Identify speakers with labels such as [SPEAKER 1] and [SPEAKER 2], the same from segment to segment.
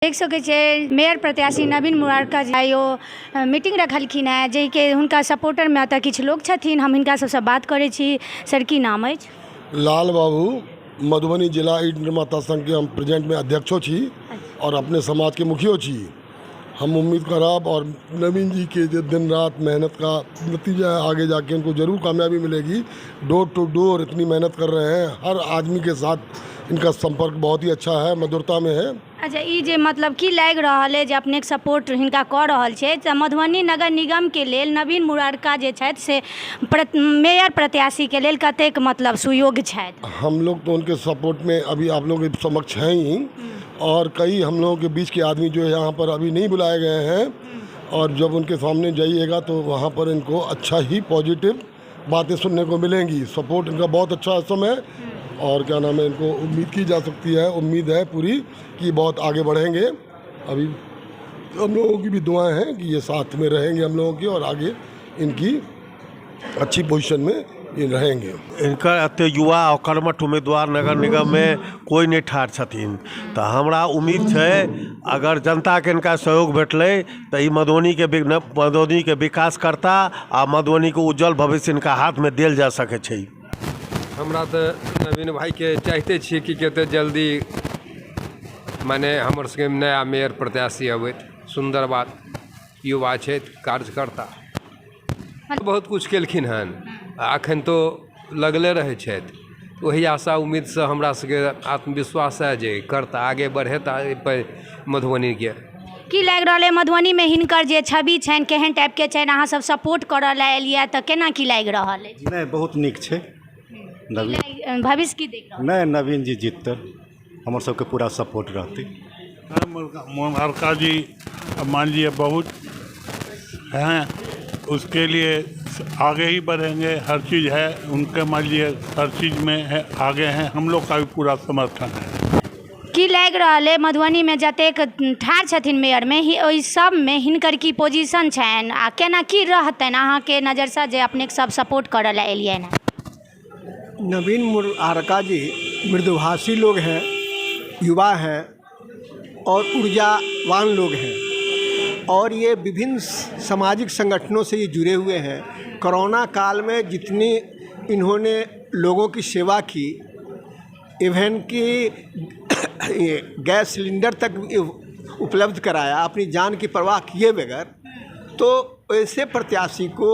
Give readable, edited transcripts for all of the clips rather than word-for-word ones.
[SPEAKER 1] देख सकै छियै मेयर प्रत्याशी नवीन मुरारका जी आइ ओ मीटिंग रखलखिन हेँ, जाहिके हुनका सपोर्टरमे एतऽ किछु लोक छथिन। हम हिनका सबसँ बात करै छी। सर, की नाम अछि?
[SPEAKER 2] लाल बाबू, मधुबनी जिला ईट निर्माता संघ के हम प्रेजेंट में अध्यक्षो छी और अपने समाज के मुखियो छी। हम उम्मीद करब और नवीन जी के जो दिन रात मेहनत का नतीजा है, आगे जाके उनको ज़रूर कामयाबी मिलेगी। डोर टू डोर इतनी मेहनत कर रहे हैं, हर आदमी के साथ इनका संपर्क बहुत ही अच्छा है, मधुरता में है।
[SPEAKER 1] अच्छा, ई जे मतलब की लागि रहल अइ जे अपनेके सपोर्ट हिनका कऽ रहल छै, तऽ मधुबनी नगर निगमके लेल नवीन मुरारका जे छथि से मेयर प्रत्याशीके लेल कतेक मतलब सुयोग्य छथि?
[SPEAKER 2] हम लोग तो उनके सपोर्ट में अभी आप लोग के समक्ष हैं ही और कई हम लोगों के बीच के आदमी जो यहाँ पर अभी नहीं बुलाए गए हैं और जब उनके सामने जाइएगा तो वहाँ पर इनको अच्छा ही पॉजिटिव बातें सुनने को मिलेंगी। सपोर्ट इनका बहुत अच्छा इस समय और क्या नाम है, इनको उम्मीद की जा सकती है, उम्मीद है पूरी कि बहुत आगे बढ़ेंगे। अभी हम लोगों की भी दुआएं हैं कि ये साथ में रहेंगे हम लोगों की और आगे इनकी अच्छी पोजीशन में ये रहेंगे।
[SPEAKER 3] इनकर एते युवा और कर्मठ उम्मीदवार नगर निगम में कोई नहीं ठाढ़ छथिन, तऽ हमरा उम्मीद छै अगर जनताके इनका सहयोग भेटलै तऽ ई मधुबनीके विकास करता आ मधुबनीके उज्जवल भविष्य इनका हाथमे देल जा सकै छै।
[SPEAKER 4] हमरा तऽ नवीन भाइके चाहिते छियै कि कतेक जल्दी मने हमर सबके नया मेयर प्रत्याशी अबैत। सुन्दर बात, युवा छथि, कार्यकर्ता बहुत किछु केलखिन हन आ एखन तो लगले रहै छथि। ओही आशा उम्मीदसँ हमरा सबके आत्मविश्वास है जे करता, आगे बढ़ेता मधुबनीके।
[SPEAKER 1] की लागि रहल अइ मधुबनीमे हिनकर जे छवि छनि केहन टाइपके छनि? अहाँ सब सपोर्ट करऽ लए एलियै तऽ केना की लागि रहल अछि?
[SPEAKER 5] नहि, बहुत नीक छै नवीन।
[SPEAKER 1] भविष्य की देख रहल?
[SPEAKER 5] नहि, नवीन जी जीततै, हमर सबके पूरा सपोर्ट रहतै।
[SPEAKER 6] मुरारका जी मान लीजिए बहुत हैं, उसके लिए आगे ही बढ़ेंगे। हर चीज़ है उनके, मान लीजिए हर चीज़ में है, आगे हैं। हम लोग का भी पूरा समर्थन है।
[SPEAKER 1] की लागि रहल अइ मधुबनीमे जतेक ठाढ़ छथिन मेयरमे, ओहि सबमे हिनकर की पोजिशन छनि आ केना की रहतनि अहाँके नजरसँ, जे अपनेके सब सपोर्ट करऽ लए एलियनि हँ?
[SPEAKER 7] नवीन मुरारका जी मृदुभाषी लोग हैं, युवा हैं और ऊर्जावान लोग हैं और ये विभिन्न सामाजिक संगठनों से ये जुड़े हुए हैं। कोरोना काल में जितनी इन्होंने लोगों की सेवा की, इवेन कि ये गैस सिलेंडर तक उपलब्ध कराया अपनी जान की परवाह किए बगैर, तो ऐसे प्रत्याशी को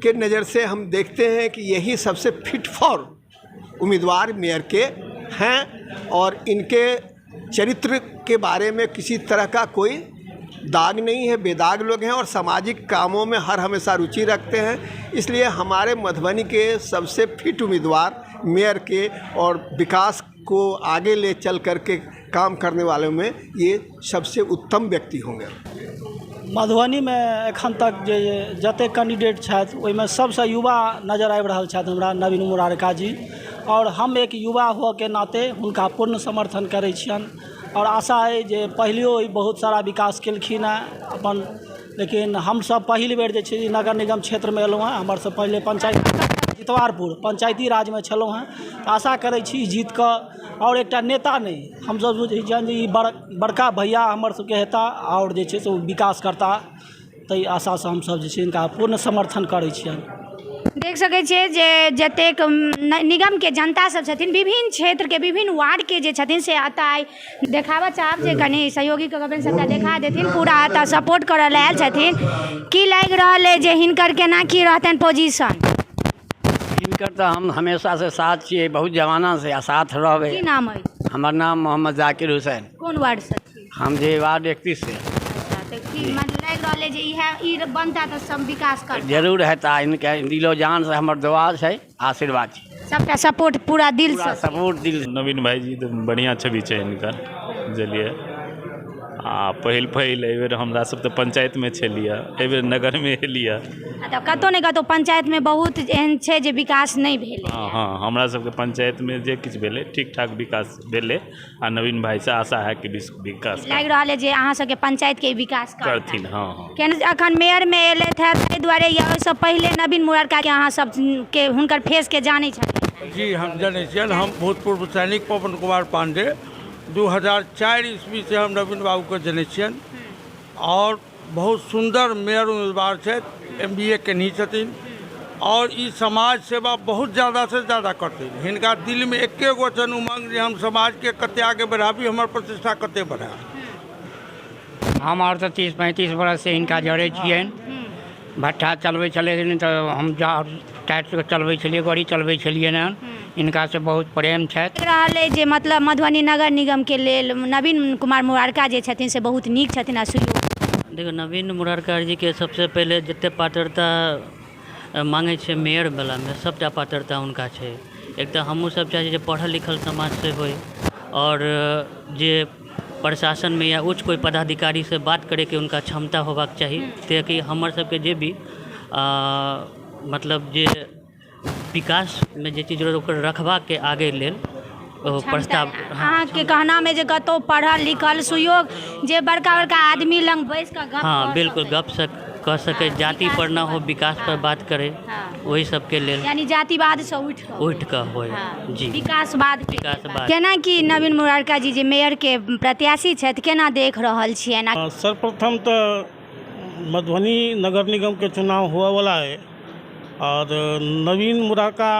[SPEAKER 7] के नज़र से हम देखते हैं कि यही सबसे फिट फॉर उम्मीदवार मेयर के हैं और इनके चरित्र के बारे में किसी तरह का कोई दाग नहीं है, बेदाग लोग हैं और सामाजिक कामों में हर हमेशा रुचि रखते हैं। इसलिए हमारे मधुबनी के सबसे फिट उम्मीदवार मेयर के और विकास को आगे ले चल कर के काम करने वालों में ये सबसे उत्तम व्यक्ति होंगे।
[SPEAKER 8] मधुबनीमे एखन तक जे जतेक कैंडिडेट छथि, ओहिमे सबसँ युवा नजर आबि रहल छथि हमरा नवीन मुरारका जी आओर हम एक युवा हुअके नाते हुनका पूर्ण समर्थन करै छियनि आओर आशा अइ जे पहिलयो ई बहुत सारा विकास केलखिन हेँ अपन। लेकिन हमसभ पहिल बेर जे छै नगर निगम क्षेत्रमे एलहुँ हेँ। हमर सब पहिले पंचायत जितवारपुर पंचायती राजमे छलहुँ हेँ। तऽ आशा करै छी जीत कऽ आओर एकटा नेता नहि, हमसभ बुझै छियनि जे ई बड़का भैया हमर सबके हेता आओर जे छै से ओ विकास करता। ताहि आशासँ हमसभ जे छै हिनका पूर्ण समर्थन करै छियनि।
[SPEAKER 1] देख सकै छियै जे जतेक निगमके जनता सब छथिन, विभिन्न क्षेत्रके विभिन्न वार्डके जे छथिन से एतऽ आइ देखाबऽ चाहब जे कनि सहयोगीके कहबनि सबटा देखा देथिन। पूरा एतऽ सपोर्ट करऽ लए आयल छथिन। की लागि रहल अइ जे हिनकर केना की रहतनि पोजिशन?
[SPEAKER 9] हिनकर तऽ हम हमेशासँ साथ छियै, बहुत जमानासँ, आ साथ रहबै।
[SPEAKER 1] की नाम अछि?
[SPEAKER 9] हमर नाम मोहम्मद जाकिर हुसैन।
[SPEAKER 1] कोन वार्डसँ छी?
[SPEAKER 9] हम जे वार्ड 31 से।
[SPEAKER 1] अच्छा, तऽ की मतलब लागि रहल अइ जे इएह ई बनता तऽ सब विकास करता?
[SPEAKER 9] जरूर हेता। हिनका दिलो जानसँ हमर दुआ छै, आशीर्वाद छै।
[SPEAKER 1] सबटा सपोर्ट पूरा दिलसँ?
[SPEAKER 9] पूरा सपोर्ट दिल।
[SPEAKER 10] नवीन भाइजी तऽ बढ़िआँ छवि छै हिनकर, बुझलियै। आ पहिल पहिल एहिबेर हमरा सब तऽ पंचायतमे छलियै, एहिबेर नगरमे एलियै।
[SPEAKER 1] तऽ कतहु ने कतहु पंचायतमे बहुत एहन छै जे विकास नहि भेलै?
[SPEAKER 10] हँ हँ हमरा सबके पंचायतमे जे किछु भेलै, ठीक ठाक विकास भेलै आ नवीन भाइसँ आशा है कि विकास
[SPEAKER 1] लागि रहल अइ जे अहाँ सबके पंचायतके विकास
[SPEAKER 10] करथिन? हँ हँ।
[SPEAKER 1] केना एखन मेयरमे एलथि हँ ताहि दुआरे या ओहिसँ पहिले नवीन मुरारकाके अहाँ सबके हुनकर फेसके जानै छलियै?
[SPEAKER 11] जी, हम जनै छियनि। हम भूतपूर्व सैनिक पवन कुमार पाण्डे, 2004 ईस्वीसँ हम नवीन बाबूके जनै छियनि आओर बहुत सुन्दर मेयर उम्मीदवार छथि, MBA केनही छथिन आओर ई समाज सेवा बहुत ज़्यादासँ ज़्यादा करथिन। हिनका दिलमे एके गो छनि उमंग जे हम समाजके कते आगे बढ़ाबी, हमर प्रतिष्ठा कते बढ़ाए।
[SPEAKER 9] हम आओर तऽ 30-35 बरससँ हिनका जरै छियनि। भट्ठा चलबै छलथिन तऽ हम टायर चलबै छलियै, गाड़ी चलबै छलियै हन। हिनकासँ बहुत प्रेम छथि।
[SPEAKER 1] रहल अइ जे मतलब मधुबनी नगर निगमके लेल नवीन कुमार मुरारका जे छथिन से बहुत नीक छथिन आ सुयोग्य।
[SPEAKER 12] देखियौ, नवीन मुरारका जीके सबसँ पहिले जतेक पात्रता माँगै छै मेयरवलामे, सबटा पात्रता हुनका छै। एक तऽ हमहूँ सब चाहै छी जे पढ़ल लिखल समाजसँ होइ आओर जे प्रशासनमे या उच्च कोइ पदाधिकारीसँ बात करैके हुनका क्षमता होबाक चाही, ताकि हमर सबके जे भी मतलब जे विकासमे जे चीज ओकर रखबाके आगे लेल ओ प्रस्ताव।
[SPEAKER 1] अहाँके कहनामे जे कतहु पढ़ल लिखल सुयोग जे बड़का बड़का आदमी लग बैस कऽ गप
[SPEAKER 12] हँ, बिल्कुल गप सप कऽ सकै, जाति पर न हो, विकास पर बात करै, ओहि सबके लेल।
[SPEAKER 1] यानी जातिवादसँ उठि कऽ
[SPEAKER 12] उठि कऽ होइ जी।
[SPEAKER 1] विकासवाद।
[SPEAKER 12] विकासवाद।
[SPEAKER 1] केना कि नवीन मुरारका जी जे मेयरके प्रत्याशी छथि, केना देख रहल छियनि?
[SPEAKER 13] सर्वप्रथम तऽ मधुबनी नगर निगमके चुनाव हुअवला अइ आओर नवीन मुरारका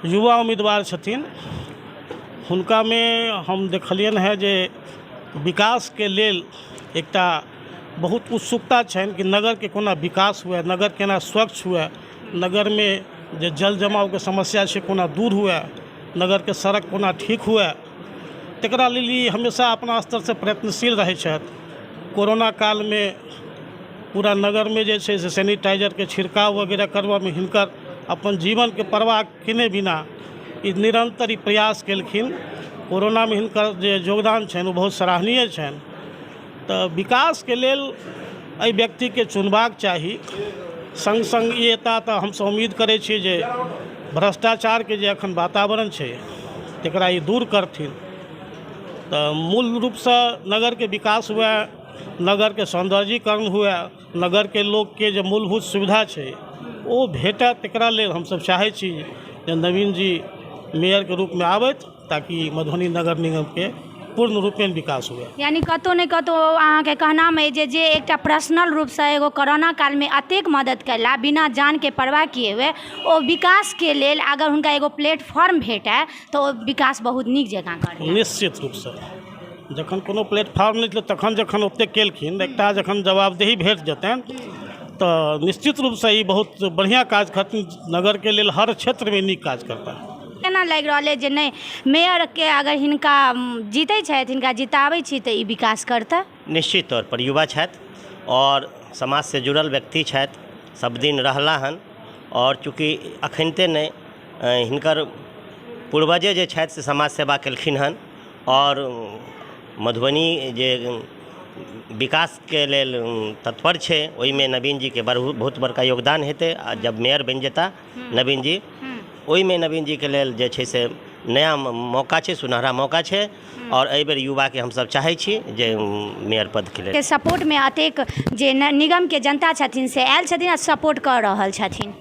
[SPEAKER 13] युवा उम्मीदवार छथिन। हुनकामे हम देखलियनि हेँ जे विकासके लेल एकटा बहुत उत्सुकता छनि कि नगरके कोना विकास हुए, नगर केना स्वच्छ हुए, नगरमे जे जल जमावके समस्या छै कोना दूर हुए, नगरके सड़क कोना ठीक हुए, तकरा लेल ई हमेशा अपना स्तरसँ प्रयत्नशील रहै छथि। कोरोना कालमे पूरा नगरमे जे छै से सैनिटाइजरके छिड़काव वगैरह करबऽमे हिनकर अपन जीवनके परवाह केने बिना ई निरन्तर ई प्रयास केलखिन। कोरोनामे हिनकर जे योगदान छनि ओ बहुत सराहनीय छनि। तऽ विकासके लेल एहि व्यक्तिके चुनबाक चाही। सङ्ग सङ्ग ई एता तऽ हमसभ उम्मीद करै छी जे भ्रष्टाचारके जे एखन वातावरण छै तकरा ई दूर करथिन। तऽ मूल रूपसँ नगरके विकास हुए, नगरके सौन्दर्यीकरण हुए, नगरके लोकके जे मूलभूत सुविधा छै ओ भेटय, तकरा लेल हमसभ चाहै छी जे नवीन जी मेयरके रूपमे आबथि ताकि मधुबनी नगर निगमके पूर्ण रूपेण विकास हुए।
[SPEAKER 1] यानी कतहु ने कतहु अहाँके कहनाम अइ जे जे एकटा पर्सनल रूपसँ एगो कोरोना कालमे एतेक मदति कयला बिना जानके परवाह किए हुए, ओ विकासके लेल अगर हुनका एगो प्लेटफॉर्म भेटय तऽ ओ विकास बहुत नीक जकाँ करताह।
[SPEAKER 13] निश्चित रूपसँ जखन कोनो प्लेटफॉर्म नहि छलै तखन जखन ओतेक केलखिन, एकटा जखन जवाबदेही भेट जेतनि तऽ निश्चित रूपसँ ई बहुत बढ़िआँ काज करथिन, नगरके लेल हर क्षेत्रमे नीक काज करता।
[SPEAKER 1] केना लागि रहल अइ जे नहि मेयरके अगर हिनका जीतै छथि, हिनका जिताबै छी तऽ ई विकास करता?
[SPEAKER 14] निश्चित तौर पर युवा छथि आओर समाजसँ जुड़ल व्यक्ति छथि, सब दिन रहला हन आओर चूँकि अखनिते नहि, हिनकर पूर्वजे जे छथि से समाज सेवा केलखिन हन आओर मधुबनी जे विकासके लेल तत्पर छै ओहिमे नवीन जीके बहुत बड़का योगदान हेतै आ जब मेयर बनि जेता नवीन जी, ओहिमे नवीन जीके लेल जे छै से नया मौका छै, सुनहरा मौका छै आओर एहिबेर युवाके हमसब चाहै छी जे मेयर पदके लेल।
[SPEAKER 1] के सपोर्टमे अतेक जे निगमके जनता छथिन से आयल छथिन आ सपोर्ट कऽ रहल छथिन।